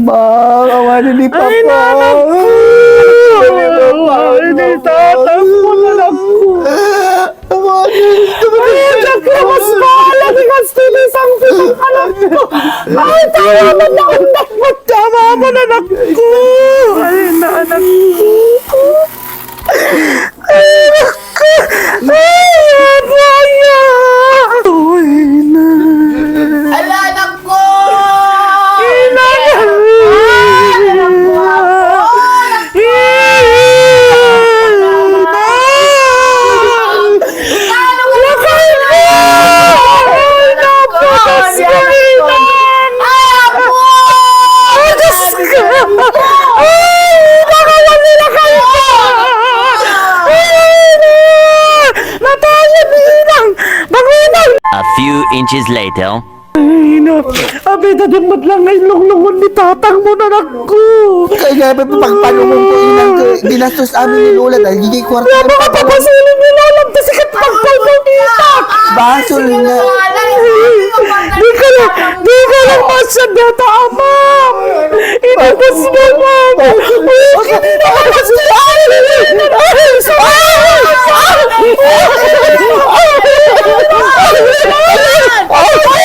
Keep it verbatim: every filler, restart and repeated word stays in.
Ma, awanen ni Papa. Ay, nanakko! Awanen ni Papa. Ay, ni tatang ko, nanakko. Awanen. Ay, anak, labas ka! Lagi ka sa tinisang pitong anak ko! Ay, tama mo na ang dakot! Tama mo na, anak ko! Ay, na, anak ko! Ay, anak ko! Ay, apo, aya! Uy, na. Ala, anak ko! Ina! Ay, anak ko! Ina! Lakay ko! Ay, napatas ko, Inang! Ay, Diyos ko! Ay, baka wala na kayo! Ay, Inang! Natayan ni Inang! Baka Inang! A few inches later. Ay, na. Abi, dadimmat lang nga ilunglungon ni tatang mo, anak ko. Kaya nga, pagpalungon ko, Inang, ko, ginastos amin ni Lola dahil gigay kwarta. Wala ng mga pagpalungon. Papasulong ni Lola, kasi kat pagpalungon ni Inang. Basol nga. Di ka lang, di ka lang masyadata, Ama. Inubos mo, Ma'am. Ay, ay, ay, ay, ay, ay, ay, ay, ay,